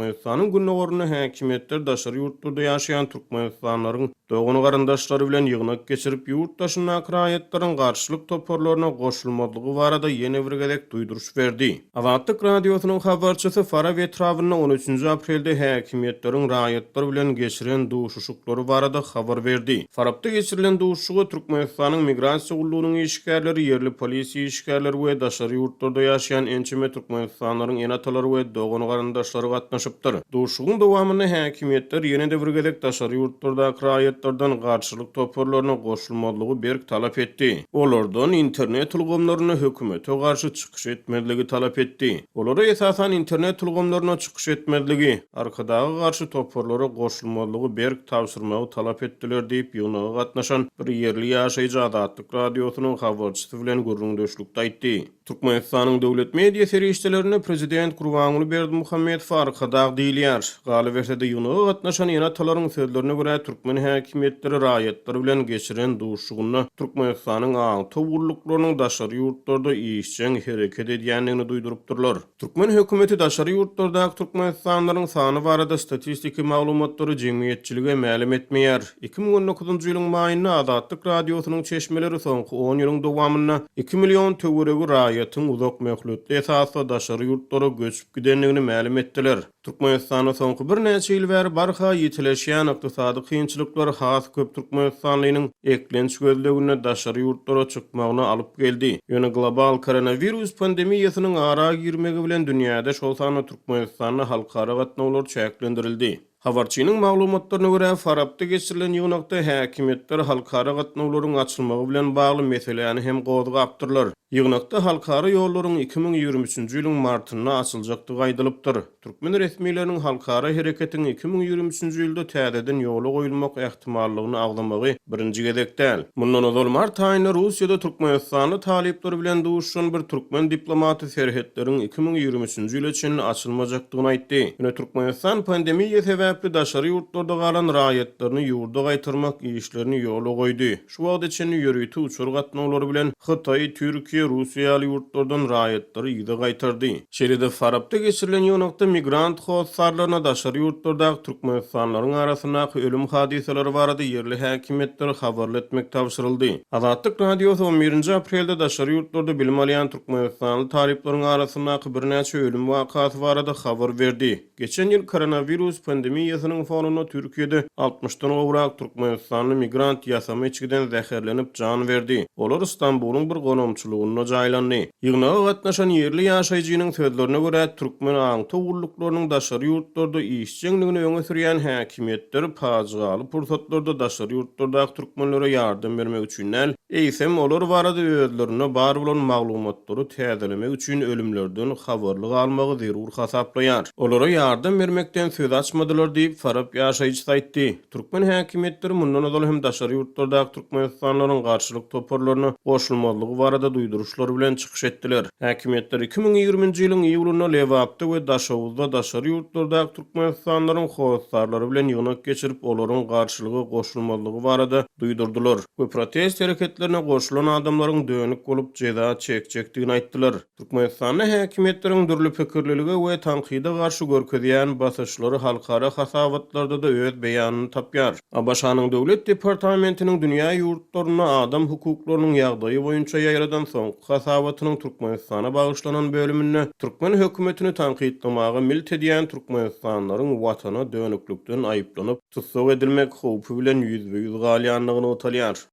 Türkmenistanyň gündogarynda häkimiýetler daşary ýurtlarda ýaşaýan türkmenistanlylaryň dogan-garyndaşlary bilen ýygnak geçirip, ýurt daşyndaky raýatlaryň garşylyk toparlaryna goşulmazlygy barada ýene bir gezek duýduryş berdi. Azatlyk Radiosynyň habarçysy Farap etrabynda on üçünji aprelde häkimiýetleriň raýatlar bilen geçiren duşuşyklary barada habar berdi. Farapda geçirilen duşuşyga Türkmenistanyň Migrasiýa gullugynyň işgärleri, ýerli polisiýa işgärleri we daşary ýurtlarda ýaşaýan ençeme türkmenistanlylaryň ene-atalary we dogan-garyndaşlary gatnaşypdyr. Duşuşygyň dowamynda häkimiýetler ýene-de bir gezek daşary ýurtlardaky raýatlardan garşylyk toparlaryna goşulmazlygy berk talap etdi. Olardan internet ulgamlarynda hökümete garşy çykyş etmezligi talap etdi. Olara esasan internet ulgamlarynda çykyş etmezligi, Arkadaga garşy toparlara goşulmazlygy berk tabşyrmagy talap etdiler diýip, ýygnaga gatnaşan bir ýerli ýaşaýjy Azatlyk Radiosynyň habarçysy bilen gürrüňdeşlikde aýtdy. Türkmenistanyň döwlet media serişdelerinde prezident Gurbanguly Berdimuhamedowa Arkadag diýilýär. Galyberse-de, ýygnaga gatnaşan ene-atalaryň sözlerine görä, türkmen häkimiýetleri raýatlar bilen geçiren duşuşygynda Türkmenistanyň aňtaw gulluklarynyň daşary ýurtlarda işjeň hereket edýändigini duýdurypdyrlar. Türkmen hökümeti daşary ýurtlardaky türkmenistanlylaryň sany barada statistiki maglumatlary jemgyýetçilige mälim etmeýär. 2019-njy ýylyň maýynda Azatlyk Radiosynyň çeşmeleri soňky on ýylyň dowamynda iki million töweregi raýatyň uzak möhletli esasda daşary ýurtlara göçüp gidendigini mälim etdiler. Türkmenistanda soňky birnäçe ýyl bäri barha ýitileşýän ykdysady kynçylyklar has köp türkmenistanlynyň eklenç gözleginde daşary ýurtlara çykmagyna alyp geldi. Ýöne global koronawirus pandemiýasynyň ara girmegi bilen dünýäde, şol sanda Türkmenistanda halkara gatnawlar çäklendirildi. Habarçynyň maglumatlaryna görä, Farapda geçirilen ýygnakda häkimiýetler halkara gatnawlaryň açylmagy bilen bagly meseläni hem gozgapdyrlar. Ýygnakda halkara ýollaryň 2023-nji ýylyň martynda açyljakdygy aýdylypdyr. Türkmen resmileriniň halkara hereketiň 2023-nji ýylda täzeden ýola goýulmak ähtimallygyny agzamagy birinji gezek däl. Mundan ozal mart aýynda Russiýada türkmenistanly talyplar bilen duşuşan bir türkmen diplomaty serhetleriň 2023-nji ýyla çenli açylmajakdygyny aýtdy. Ýöne Türkmenistan pandemiýa sebäpli daşary ýurtlarda galan raýatlaryny ýurda gaýtarmak işlerini ýola goýdy. Şu wagta çenli ýörite uçar gatnawlary bilen Hytaý, Türkiýe, Russiýa ýaly ýurtlardan raýatlary yza gaýtardy. Şeýle-de Farapda geçirilen ýygnakda migrant hossarlaryna daşary ýurtlardaky türkmenistanlylaryň arasyndaky ölüm hadysalary barada ýerli häkimiýetleri habarly etmek tabşyryldy. Azatlyk Radiosy on birinji aprelde daşary ýurtlarda bilim alýan türkmenistanly talyplaryň arasyndaky birnäçe ölüm wakasy barada habar berdi. Geçen ýyl koronawirus pandemiýasynyň fonunda Türkiýede altmyşdan gowrak türkmenistanly migrant ýasama içgiden zäherlenip jan berdi. Olar Stambulyň bir gonamçylygynda jaýlandy. Ýygnaga gatnaşan ýerli ýaşaýjynyň sözlerine görä, türkmen aňtaw gulluklarynyň daşary ýurtlarda işjeňligini öňe sürýän häkimiýetler pajygaly pursatlarda daşary ýurtlardaky türkmenlere ýardam bermek üçin däl, Eýsem, olar barada özlerinde bar bolan maglumatlary täzelemek üçin ölümlerden habarly galmagy zerur hasaplaýar. Olara ýardam bermekden söz açmadylar diýip, Farap ýaşaýjysy aýtdy. Türkmen häkimiýetleri mundan ozal hem daşary ýurtlardaky türkmenistanlylaryň garşylyk toparlaryna goşulmazlygy barada duýduryşlar bilen çykyş etdiler. Häkimiýetler 2020-nji ýylyň iýulynda Lebapda we Daşoguzda daşary ýurtlardaky türkmenistanlylaryň hossarlary bilen ýygnak geçirip, olaryň garşylyga goşulmazlygy barada duýdurdylar we protest hereketlerine goşulan adamlaryň dönük bolup jeza çekjekdigini aýtdylar. Türkmenistanda häkimiýetleriň dürli pikirlilige we tankyda garşy görkezýän basyşlary halkara hasabatlarda-da öz beýanyny tapýar. ABŞ-nyň Döwlet departamentiniň dünýä ýurtlarynda adam hukuklarynyň ýagdaýy boýunça ýaýradan soňky hasabatynyň Türkmenistana bagyşlanan bölüminde türkmen hökümetini tankytlamaga milt edýän türkmenistanlylaryň watana dönüklikden aýyplanyp, tussag edilmek howpy bilen ýüzbe-ýüz galýandygy nygtalýar.